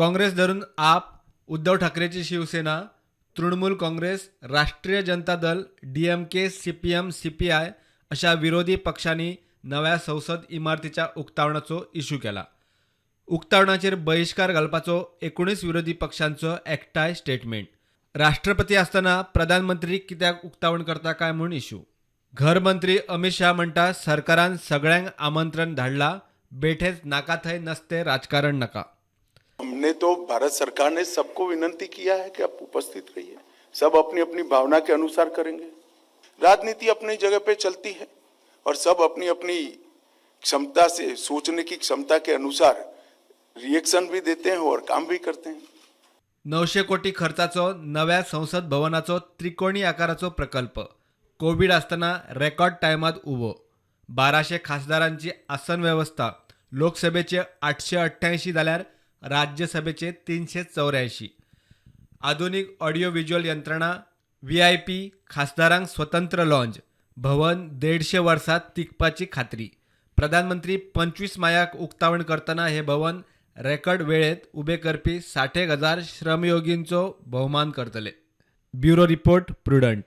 काँग्रेस धरून आप, उद्धव ठाकरेची शिवसेना, तृणमूल काँग्रेस, राष्ट्रीय Janata Dal, DMK, CPM, CPI अशा विरोधी पक्षांनी नव्या संसद इमारतीच्या उक्तावणाचो इशू केला. उक्तावणाचेर बहिश्कार घालपाचो 19 विरोधी पक्षांचो एकठांय स्टेटमेंट. राष्ट्रपती आसतना प्रधानमंत्री कित्याक उक्तावण करता काय म्हूण इशू. घर मंत्री अमित शाह म्हणटा, सरकारान सगळ्यांक आमंत्रण धाडला, बेठेच नाका थंय नसते राजकारण नाका. हमने तो भारत सरकार ने सबको विनंती किया है कि आप उपस्थित रहिए. सब अपनी अपनी भावना के अनुसार करेंगे. राजनीति अपनी जगह पे चलती है और सब अपनी अपनी क्षमता से, सोचने की क्षमता के अनुसार रिएक्शन भी देते हैं और काम भी करते हैं. 900 कोटी खर्चाचो नव्या संसद भवनाचो त्रिकोणी आकाराचो प्रकल्प कोवीड आसतना रेकॉर्ड टायमात उबो. 1200 खासदारांची आसन वेवस्था, लोकसभेचे 888 जाल्यार राज्यसभेचे 384. आधुनीक ऑडियो व्हिज्युअल यंत्रणा, व्हीआयपी खासदारांक स्वतंत्र लॉंज. भवन 150 वर्सां तिगपाची खात्री. प्रधानमंत्री 25 मायाक उक्तावण करतना हे भवन रेकॉर्ड वेळेत उबे करपी 60,000 श्रमयोगींचो भोवमान करतले. Bureau report, prudent.